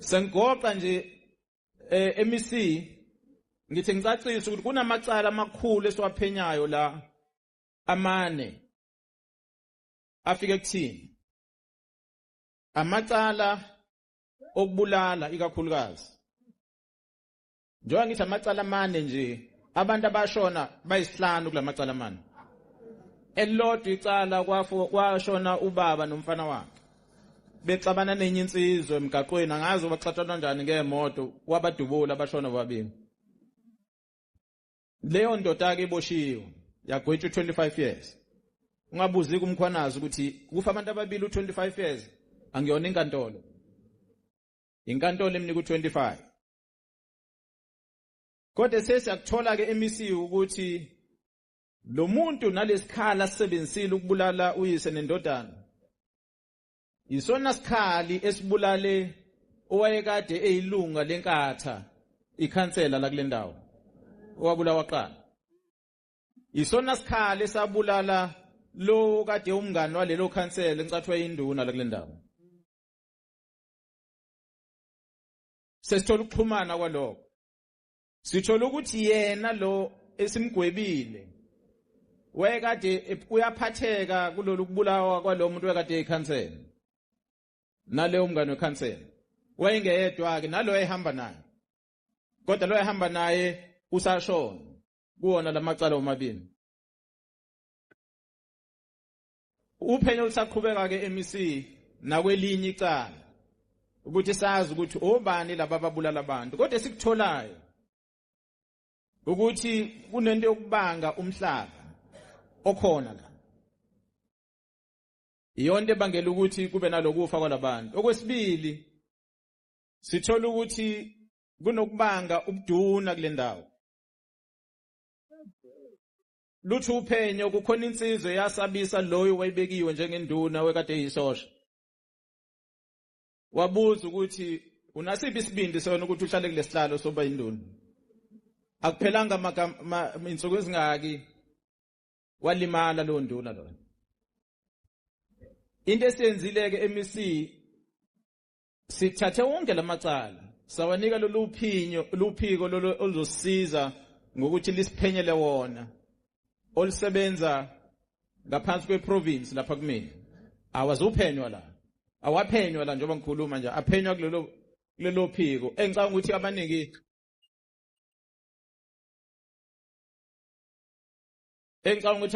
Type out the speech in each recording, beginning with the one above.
Sengigoqa nje MEC, ngithi ngicacise ukuthi kunamacala amakhulu esiwaphenyayo la amane afike kuthini. Amacala okubulala ikakhulukazi. Njengoba ngithi amacala amane nje, abantu abashona bayisihlanu kulamacala amane. Elilodwa icala kwashona ubaba nomfana wakhe bexabana nenye insizwa emgaqweni, angazi baxatshana kanjani ngemoto, wabadubula abashona bobabili. Leyo ndoda ke iboshiwe yagwetshwa 25 years. Ungabuzi kuMkhwanazi ukuthi kufa abantu ababili u25 years, angiyona inkantolo. Inkantolo emnika u25. Kodwa sesiyakuthola ke MEC ukuthi lo muntu nalesikhala asebenzisile ukubulala uyise nendodana isona sikhali esibulale owayekade eyilunga leNkatha, ikhansela la kule ndawo, owabulawa qala. Isona sikhali esabulala lo kade umngani walelo khansela encathwa induna la kule ndawo. Sesithola ukuxhumana kwalokho, sithola ukuthi yena lo esimgwebile wayekade uyaphatheka kulolu kubulawa kwalo muntu wayekade eyikhansela naleyo mngane wekhansela. Wayengeyedwa ke, nalo ehamba naye, kodwa lo ehamba naye usashona kuwona lamacala omabili. Uphenyo lusaqhubeka ke MEC nakwelinye icala ukuthi sazi ukuthi obani laba ababulala abantu, kodwa esikutholayo ukuthi kunento yokubanga umhlaba okhona la, iyonto ebangela ukuthi kube nalokufa kwalabantu. Okwesibili, sithola ukuthi kunokubanga ubuduna kule ndawo. Luthi uphenyo kukhona insizwa eyasabisa loyo wayebekiwe njengenduna wekade eyisosha, wabuza ukuthi unasiphi isibindi sona ukuthi uhlale kulesihlalo soba induna. Akuphelanga insuku ezingaki walimala lo nduna lona. Into esiyenzile ke MEC, sithathe wonke lamacala sawanika lolu phinyo luphiko lolu oluzosiza ngokuthi lisiphenyele wona, olusebenza ngaphansi kweprovince lapha kumina. Awazuphenywa la, awaphenywa la njengoba ngikhuluma nje, aphenywa kulelo phiko engicabanga ukuthi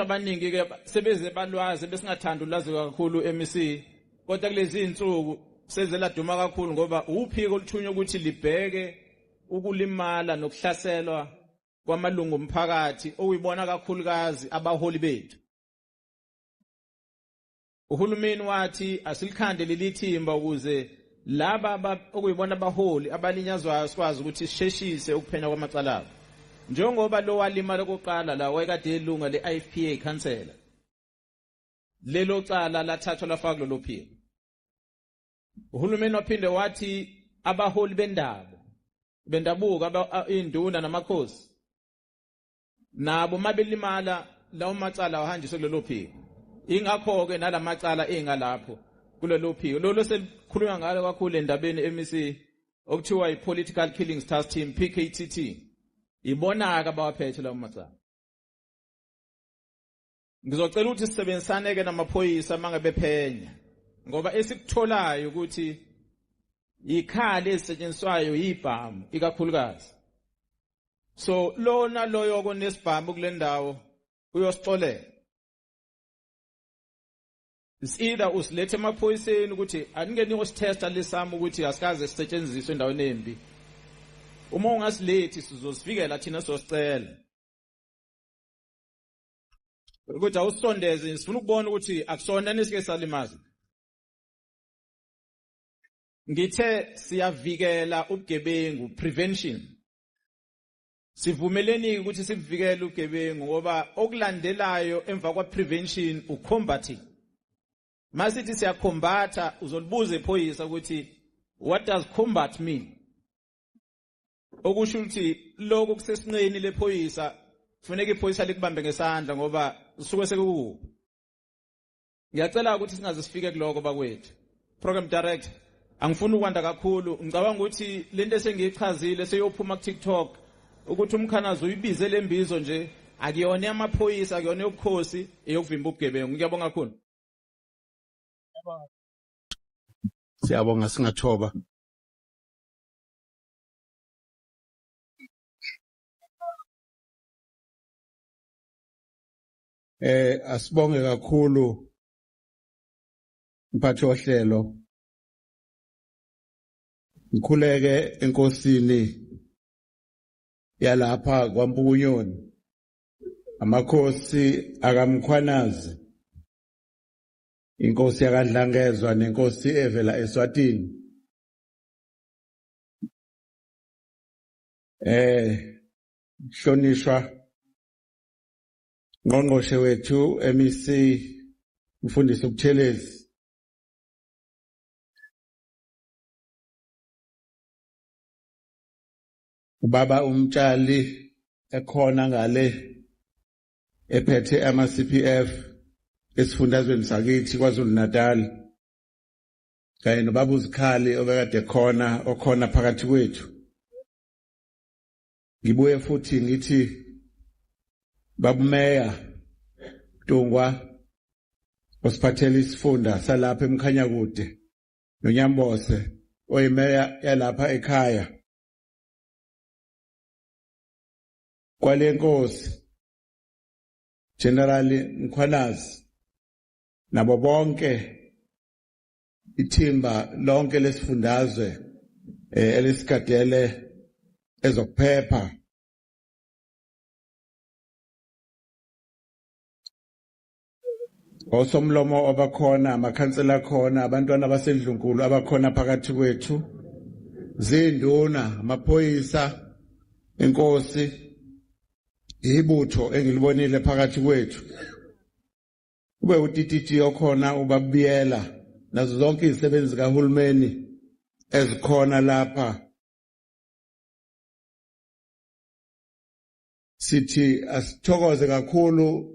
abaningi ke sebeze balwazi besingathanda ulwazi kakhulu MEC, kodwa kulezi insuku seze laduma kakhulu ngoba uphiko oluthunywa ukuthi libheke ukulimala nokuhlaselwa kwamalungu omphakathi, okuyibona kakhulukazi abaholi bethu. Uhulumeni wathi asilikhande leli thimba ukuze laba okuyibona abaholi abalinyazwayo sikwazi ukuthi sisheshise ukuphenya kwamacala abo, njengoba lo walimala kokuqala la wayekade elunga le-IFPA councillor, lelo cala lathathwa lafaka kulolo phiko. Uhulumeni waphinde wathi abaholi bendabo bendabuko, induna namakhosi, nabo mabelimala lawo macala ahanjiswe kulelo phiko. Ingakho ke nalamacala engalapho kulelo phiko lolo selikhulunywa ngalo kakhulu endabeni MEC, okuthiwa i-Political Killings Task Team, PKTT, ibona ke abawaphethe lawo macala. Ngizocela ukuthi sisebenzisane ke namaphoyisa mangabe bephenya, ngoba esikutholayo ukuthi ikhali ezisetshenziswayo yibhamu ikakhulukazi. So lona loyo konesibhamu kule ndawo uyosixolela. It's either usilethe emaphoyiseni ukuthi anike niyositesta lesami ukuthi asikaze sisetshenziswe endaweni embi. Uma ungasilethi sizosifikela thina, sosicela ukuthi awusondeze, sifuna ukubona ukuthi akusona nisike salimaza. Ngithe siyavikela ubugebengu, prevention. Sivumeleni ukuthi sivikele ubugebengu, ngoba okulandelayo emva kwa prevention ucombating. Masithi siyacombatha, uzolibuza iphoyisa ukuthi what does combat mean? Okusho ukuthi lokho kusesinqeni lephoyisa, kufuneka iphoyisa likubambe ngesandla ngoba usuke sekukubi. Ngiyacela ukuthi singaze sifike kuloko bakwethu. Program director, Angifuni ukwanda kakhulu, ngicabanga ukuthi lento esengiyichazile seyophuma ku TikTok ukuthi uMkhwanazi uyibize lembizo nje akuyona amaphoyisa, akuyona yobukhosi, eyokuvimba ubugebengu. Ngiyabonga kakhulu. Siyabonga, singathoba. Asibonge kakhulu mphathi wohlelo. Ngikhuleke enkosini yalapha kwaMpukunyoni, amakhosi akaMkhwanazi, inkosi yakaDlangezwa nenkosi evela eSwatini. Hlonishwa ngqongqoshe wethu MEC Mfundisi uButhelezi, ubaba uMtshali ekhona ngale ephethe ama CPF esifundazweni sakithi KwaZulu Natal, kanye nobaba uZikhali obekade khona okhona phakathi kwethu. Ngibuye futhi ngithi babumeya Ntungwa osiphathela isifunda salapha eMkhanyakude, noNyambose oyimeya yalapha ekhaya kwalenkosi General Mkhwanazi, nabo bonke ithimba lonke lesifundazwe elisigadele ezokuphepha. Osomlomo abakhona, amakhansela akhona, abantwana basendlunkulu abakhona phakathi kwethu, zinduna, amaphoyisa, inkosi, ibutho engilibonile phakathi kwethu, kube uTTT okhona ubabiyela, nazo zonke izisebenzi zikahulumeni ezikhona lapha. Sithi asithokoze kakhulu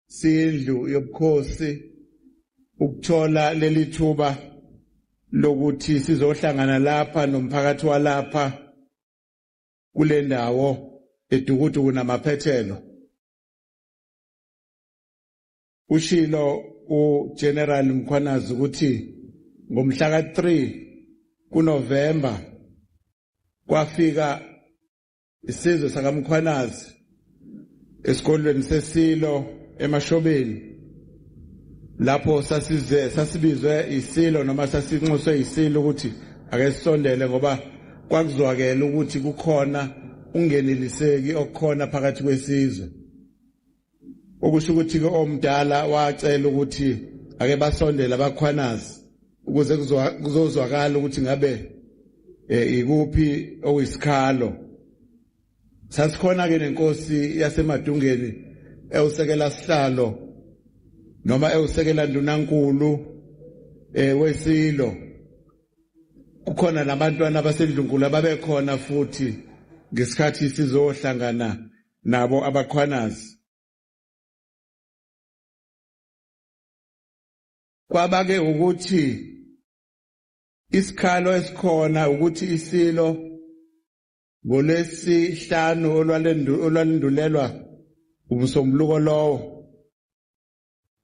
sindlu yobukhosi ukuthola leli thuba lokuthi sizohlangana lapha nomphakathi walapha kule ndawo eDukuduku namaphethelo. Ushilo uGeneral Mkhwanazi ukuthi ngomhla ka-3 kuNovemba kwafika isizwe sakaMkhwanazi esikolweni sesilo eMashobeni, lapho sasibizwe isilo noma sasinxuswe isilo ukuthi ake sisondele, ngoba kwakuzwakela ukuthi kukhona ungeneliseki okukhona phakathi kwesizwe. Okusho ukuthi ke omdala wacela ukuthi ake basondele abakhwanazi ukuze kuzozwakala ukuthi ngabe ikuphi okuyisikhalo. Sasikhona ke nenkosi yaseMadungeni ewusekela sihlalo noma ewusekela ndunankulu wesilo. Kukhona nabantwana basendlunkulu ababekhona futhi ngesikhathi sizohlangana nabo abakhwanazi. Kwaba ke ukuthi isikhalo esikhona ukuthi isilo ngolwesihlanu olwalendulelwa umsombuluko lowo,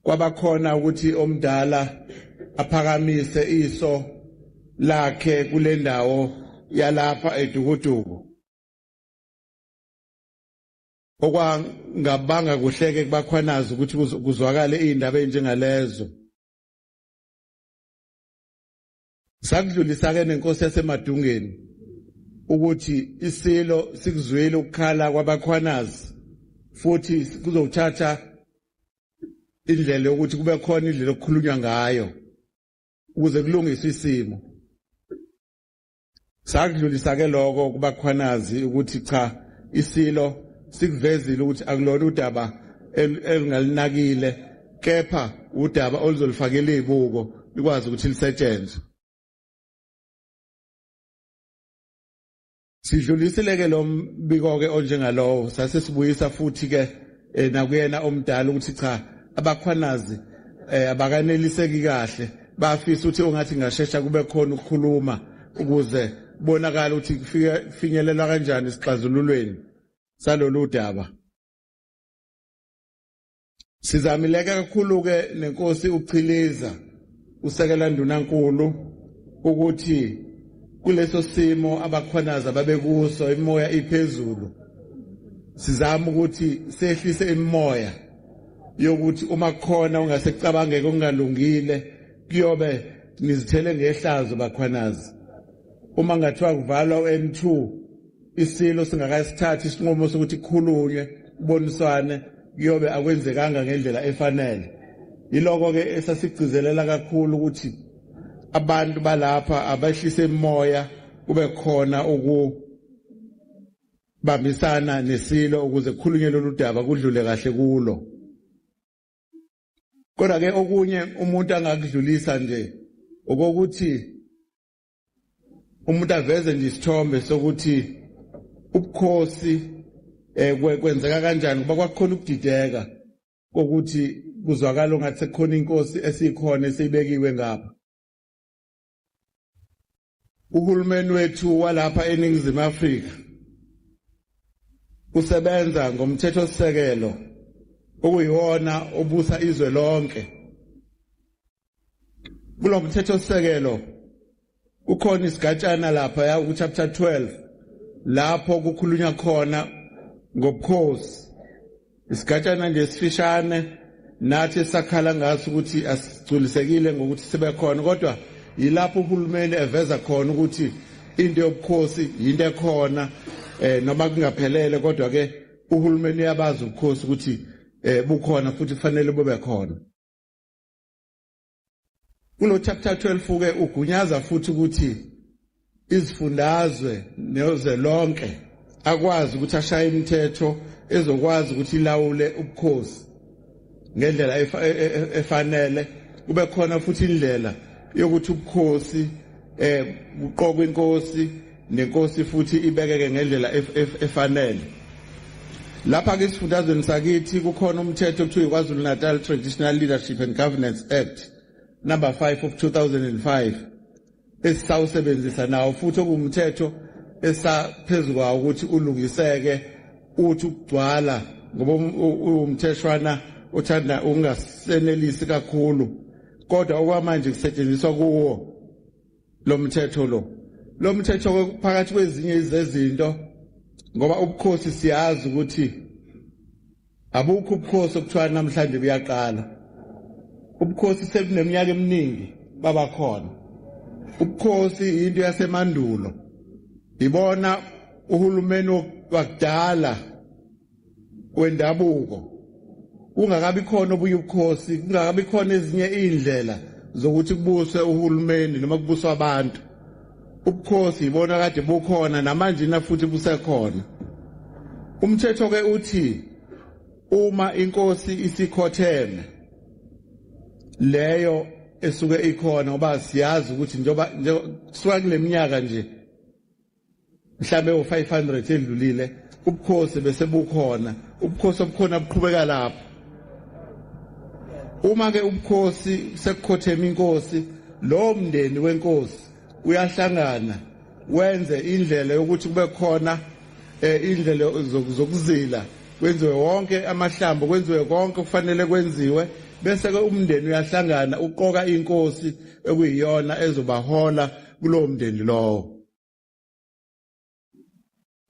kwabakhona ukuthi omdala aphakamise iso lakhe kule ndawo yalapha eDukuduku, okwangabanga kuhleke kubakhwanazi ukuthi kuzwakale izindaba ezinjengalezo. Sakudlulisa ke nenkosi yaseMadungeni ukuthi isilo sikuzwile ukukhala kwabakhwanazi, futhi kuzothatha indlela yokuthi kube khona indlela okukhulunywa ngayo ukuze kulungiswe isimo. Sakudlulisa ke lokho kubakhwanazi ukuthi cha, isilo sikuvezile ukuthi akulona udaba elingalinakile, kepha udaba oluzolifakela izibuko likwazi ukuthi lisetshenzwe. Sidlulisile ke lo mbiko ke onjengalowo, sase sibuyisa futhi ke nakuyena omdala ukuthi cha, abakhwanazi abakaneliseki kahle Bafisa ukuthi ongathi ngashesha kube khona ukukhuluma ukuze kubonakala ukuthi kufike kufinyelelwa kanjani isixazululweni salolu daba. Sizamileke kakhulu ke nenkosi uChiliza, usekela ndunankulu, ukuthi kuleso simo abakhwanazi ababekuso, imoya iphezulu, sizama ukuthi sehlise imimoya yokuthi uma kukhona ungase kucabangeke okungalungile, kuyobe nizithele ngehlazo bakhwanazi. Uma ngathiwa kuvalwa u-N2 isilo singakasithathi isinqumo sokuthi kukhulunywe, kuboniswane, kuyobe akwenzekanga ngendlela efanele. Yiloko ke esasigcizelela kakhulu ukuthi abantu balapha abehlise imoya, kube khona ukubambisana nesilo ukuze kukhulunywe lolu daba, kudlule kahle kulo. Kodwa ke okunye umuntu angakudlulisa nje okokuthi umuntu aveze nje isithombe sokuthi ubukhosi kwenzeka kanjani, kuba kwakukhona ukudideka kokuthi kuzwakala ngathi sekukhona inkosi esikhona esibekiwe ngapha. Uhulumeni wethu walapha eNingizimu Afrika usebenza ngomthethosisekelo okuyiwona obusa izwe lonke. Kulo mthethosisekelo kukhona isigatshana lapha ya ku chapter 12 lapho kukhulunywa khona ngobukhosi. Isigatshana nje esifishane nathi esakhala ngaso ukuthi asigculisekile ngokuthi sibe khona, kodwa yilapho uhulumeni eveza khona ukuthi into yobukhosi into ekhona, noma kungaphelele, kodwa ke uhulumeni uyabazi ubukhosi ukuthi bukhona futhi kufanele bube khona. Kulo chapter 12 ke ugunyaza futhi ukuthi izifundazwe nezwe lonke akwazi ukuthi ashaye imithetho ezokwazi ukuthi ilawule ubukhosi ngendlela efanele. Kube khona futhi indlela yokuthi ubukhosi buqokwe inkosi, nenkosi futhi ibekeke ngendlela efanele. Lapha ke isifundazweni sakithi kukhona umthetho okuthiwa iKwaZulu Natal Traditional Leadership and Governance Act number 5 of 2005 esisawusebenzisa nawo futhi, okuwumthetho esaphezulu kwawo ukuthi ulungiseke, uthi ukugcwala, ngoba umtheshwana uthanda ukungasenelisi kakhulu, kodwa okwamanje kusetshenziswa kuwo lo mthetho. Lo mthetho, phakathi kwezinye izezinto, ngoba ubukhosi siyazi ukuthi abukho ubukhosi okuthiwa namhlanje buyaqala. Ubukhosi sebuneminyaka eminingi babakhona. Ubukhosi into yasemandulo, ibona uhulumeni wakudala wendabuko, kungakabi khona obuye ubukhosi, kungakabi khona ezinye izindlela zokuthi kubuswe uhulumeni noma kubuswe abantu. Ubukhosi ibona kade bukhona, namanje na futhi busekhona. Umthetho ke uthi uma inkosi isikhotheme leyo esuke ikhona, ngoba siyazi ukuthi njoba kusuka kule minyaka nje mhlambe u500 edlulile, ubukhosi bese bukhona. Ubukhosi obukhona buqhubeka lapho. Uma ke ubukhosi sekukhothema inkosi, lo mndeni wenkosi uyahlangana wenze indlela yokuthi kube khona indlela zokuzila, kwenziwe wonke amahlambo, kwenziwe konke okufanele kwenziwe, bese ke umndeni uyahlangana uqoka inkosi ekuyiyona ezobahola kulowo mndeni lowo.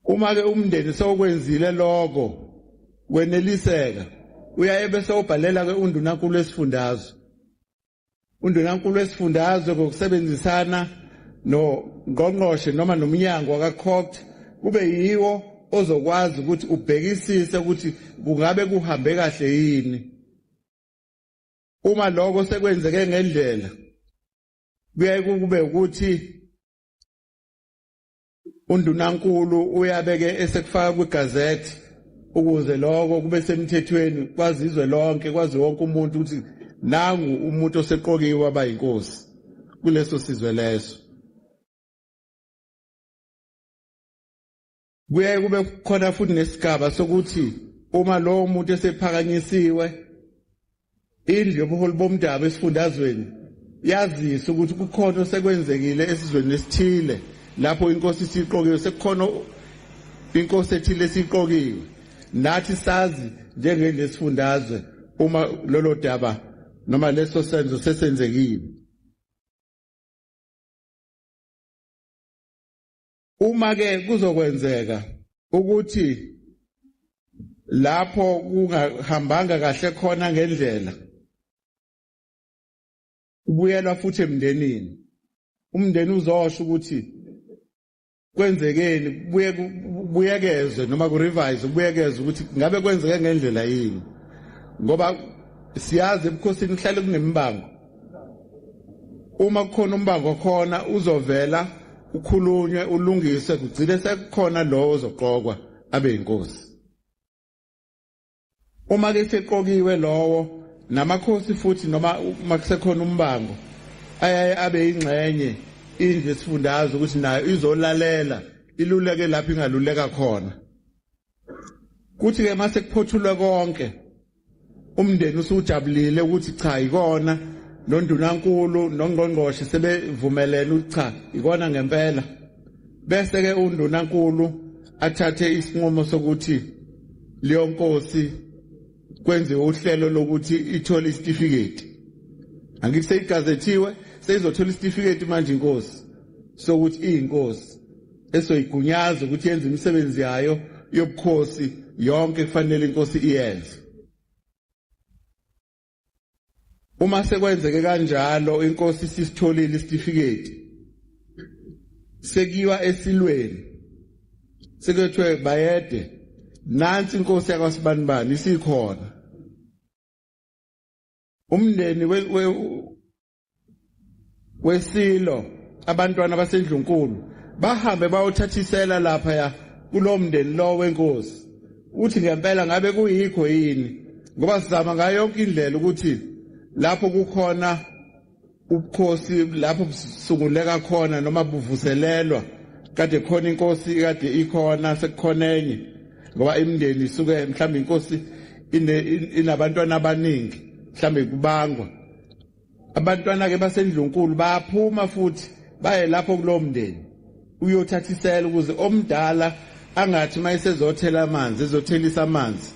Uma ke umndeni sewukwenzile lokho weneliseka, uyaye bese ubhalela ke undunankulu wesifundazwe. Undunankulu wesifundazwe ngokusebenzisana nongqongqoshe noma nomnyango wakaCogt kube yiwo ozokwazi ukuthi ubhekisise ukuthi kungabe kuhambe kahle yini. Uma lokho sekwenzeke ngendlela, kuyaye kube ukuthi undunankulu uyabeke esekufaka kwigazethi ukuze lokho kube semthethweni, kwazizwe lonke, kwazi wonke umuntu ukuthi nangu umuntu oseqokiwe waba yinkosi kuleso sizwe leso. Kuyaye kube khona futhi nesigaba sokuthi uma lowo muntu esephakanyisiwe, indlu yobuholi bomdabu esifundazweni Yazise ukuthi kukhona osekwenzekile esizweni esithile lapho inkosi isiqokiwe, sekukhona inkosi ethile esiqokiwe. Nathi sazi njengelesifundazwe uma lolo daba noma leso senzo sesenzekile. Uma ke kuzokwenzeka ukuthi lapho kungahambanga kahle khona ngendlela, ubuyelwa futhi emndenini, umndeni uzosho ukuthi kwenzekeni, kubuye kubuyekezwe noma kurevise, kubuyekezwe ukuthi ngabe kwenzeke ngendlela yini, ngoba siyazi ebukhosini kuhlale kunemibango. Uma kukhona umbango khona uzovela ukhulunywe, ulungiswe, kugcine sekukhona lo ozoqokwa abe inkosi. Uma ke seqokiwe lowo, namakhosi futhi noma uma kusekhona umbango ayaye abe ingxenye indlu esifundazwe ukuthi nayo izolalela, iluleke lapho ingaluleka khona. Kuthi ke mase kuphothulwe konke, umndeni usujabulile ukuthi cha, ikona, nondunankulu nongqongqoshe sebevumelene ukuthi cha, ikona ngempela, bese ke undunankulu athathe isinqumo sokuthi leyo nkosi kwenziwe uhlelo lokuthi ithole isitifiketi. Angithi seyigazethiwe, seyizothola isitifiketi manje inkosi sokuthi iyinkosi esoyigunyaza ukuthi yenze imisebenzi yayo yobukhosi yonke kufanele inkosi iyenze. Uma sekwenzeke kanjalo, inkosi sisitholile isitifiketi, sekuyiwa esilweni, sekuthiwe bayede, nansi inkosi yakwaSibanibani isikhona. Umndeni wesilo, abantwana basendlunkulu bahambe bayothathisela lapha ya kulo mndeni lo wenkosi uthi ngempela ngabe kuyikho yini, ngoba sizama ngayo yonke indlela ukuthi lapho kukhona ubukhosi, lapho busunguleka khona noma buvuselelwa, kade khona inkosi, kade ikhona, sekukhona enye, ngoba imindeni isuke mhlawumbe inkosi inabantwana abaningi, mhlawumbe kubangwa abantwana ke basendlunkulu, bayaphuma futhi baye lapho kulowo mndeni uyothathisela, ukuze omdala angathi mayesezothela amanzi, ezothelisa amanzi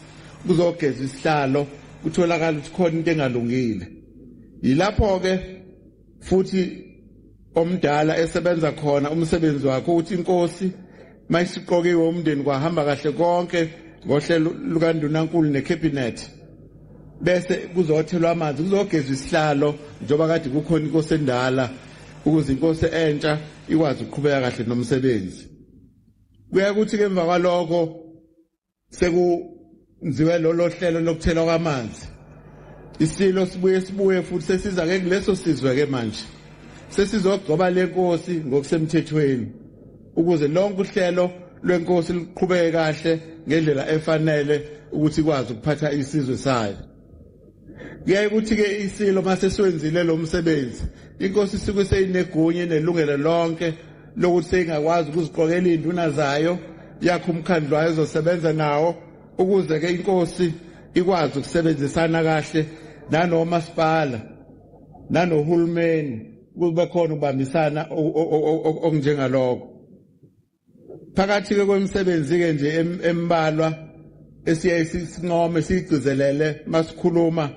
kuzogeza isihlalo, kutholakala ukuthi khona into engalungile. Yilapho ke futhi omdala esebenza khona umsebenzi wakhe, ukuthi inkosi mayisiqokiwe umndeni, kwahamba kahle konke ngohlelo lukandunankulu necabinet, bese kuzothelwa amanzi, kuzogezwa isihlalo njengoba kade kukhona inkosi endala, ukuze inkosi entsha ikwazi ukuqhubeka kahle nomsebenzi. Kuya kuthi ke emva kwalokho sekunziwe lolo hlelo lokuthelwa kwamanzi, isilo sibuye futhi sesiza ke kuleso sizwe ke manje, sesizogcoba lenkosi ngokusemthethweni ukuze lonke uhlelo lwenkosi luqhubeke kahle ngendlela efanele ukuthi ikwazi ukuphatha isizwe sayo. Kuyaye ukuthi ke isilo mase siwenzile lo msebenzi, inkosi isuke seyinegunya nelungelo lonke lokuthi seyingakwazi ukuziqokela izinduna zayo, yakho umkhandlu wayo ezosebenza nawo, ukuze ke inkosi ikwazi ukusebenzisana kahle nanomasipala nanohulumeni, kube khona ukubambisana okunjengalokho. Phakathi ke kwemisebenzi ke nje embalwa esiye sincome siyigcizelele masikhuluma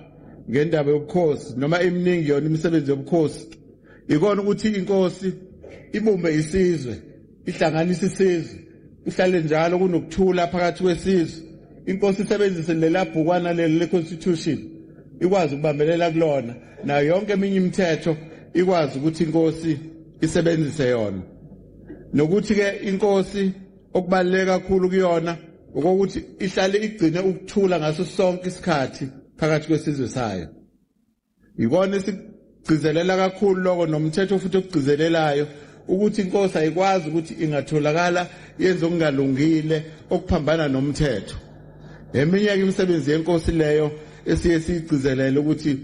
ngendaba yobukhosi, noma eminingi yona imisebenzi yobukhosi, ikona ukuthi inkosi ibumbe isizwe, ihlanganise isizwe, kuhlale njalo kunokuthula phakathi kwesizwe. Inkosi isebenzise lela bhukwana leli le-constitution, ikwazi ukubambelela kulona, nayo yonke eminye imithetho ikwazi ukuthi inkosi isebenzise yona. Nokuthi ke inkosi okubaluleke kakhulu kuyona ukuthi ihlale igcine ukuthula ngaso sonke isikhathi phakathi kwesizwe sayo. Ikona esigcizelela kakhulu lokho, nomthetho futhi okugcizelelayo ukuthi inkosi ayikwazi ukuthi ingatholakala yenze okungalungile okuphambana nomthetho. Eminye imisebenzi yenkosi leyo esiye siyigcizelele, ukuthi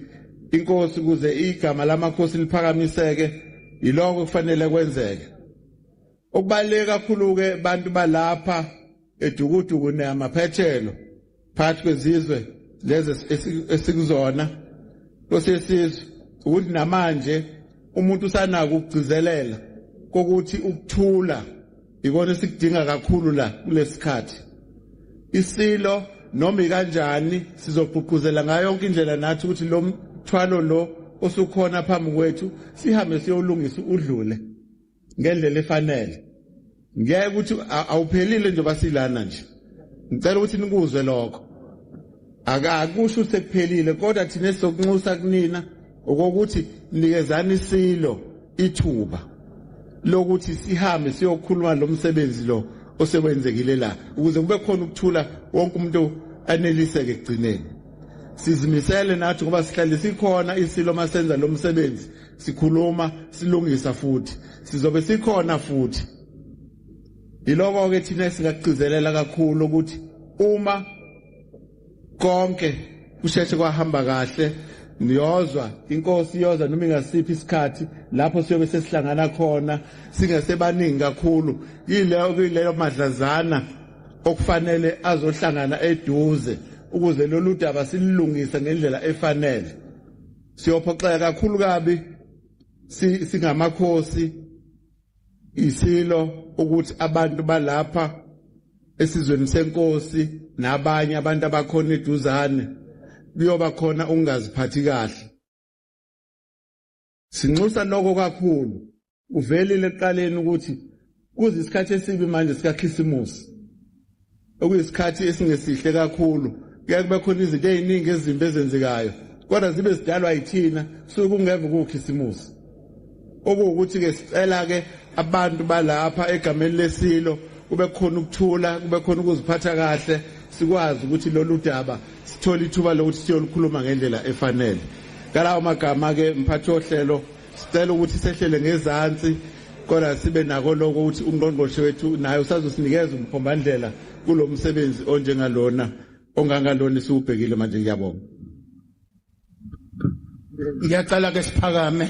inkosi ukuze igama lamakhosi liphakamiseke, yiloko kufanele kwenzeke. Okubaluleke kakhulu ke bantu balapha eDukuduku namaphethelo phakathi kwezizwe lezi esikuzona, Nkosi yesizwe, ukuthi namanje Umuntu usanako ukugcizelela kokuthi ukuthula ikona esikudinga kakhulu la kulesikhathi. Isilo noma ikanjani sizogqugquzela ngayo yonke indlela nathi ukuthi lo mthwalo lo osukhona phambi kwethu sihambe siyolungisa udlule ngendlela efanele. Ngeke ukuthi awuphelile njengoba silana nje. Ngicela ukuthi nikuzwe lokho. Akakusho sekuphelile, kodwa thina sizokunxusa kunina okokuthi nikezani isilo ithuba lokuthi sihambe siyokhuluma lo msebenzi lo osewenzekile la, ukuze kube khona ukuthula, wonke umuntu aneliseke ekugcineni. Sizimisele nathi ngoba sihlale sikhona isilo masenza lo msebenzi, sikhuluma, silungisa, futhi sizobe sikhona futhi. Yiloko ke thina singakugcizelela kakhulu, ukuthi uma konke kusheshe kwahamba kahle, niyozwa inkosi iyoza noma ingasiphi isikhathi lapho siyobe sesihlangana khona singesebaningi kakhulu, yileyo madlazana okufanele azohlangana eduze ukuze lolu daba sililungise ngendlela efanele. Siyophoxeka kakhulu kabi singamakhosi, isilo, ukuthi abantu balapha esizweni senkosi nabanye abantu abakhona eduzane kuyoba khona ukungaziphathi kahle. Sinxusa lokho kakhulu. Uvelile ekuqaleni ukuthi kuze isikhathi esibi manje sikaKhisimusi, okuyisikhathi esingesihle kakhulu. Kuyaye kube khona izinto eziningi ezimbi ezenzekayo, kodwa zibe zidalwa yithina, suke kungeve kukhisimusi. Okuwukuthi-ke sicela-ke abantu balapha egameni lesilo kube khona ukuthula, kube khona ukuziphatha kahle, sikwazi ukuthi lolu daba sithole ithuba lokuthi siyolukhuluma ngendlela efanele. Ngalawo magama-ke, mphathi wohlelo, sicela ukuthi sehlele ngezansi, kodwa sibe nako lokho ukuthi ungqongqoshe wethu naye usazosinikeza umkhombandlela kulo msebenzi onjengalona, ongangalona esiwubhekile manje. Ngiyabonga. Ngiyacela ke siphakame.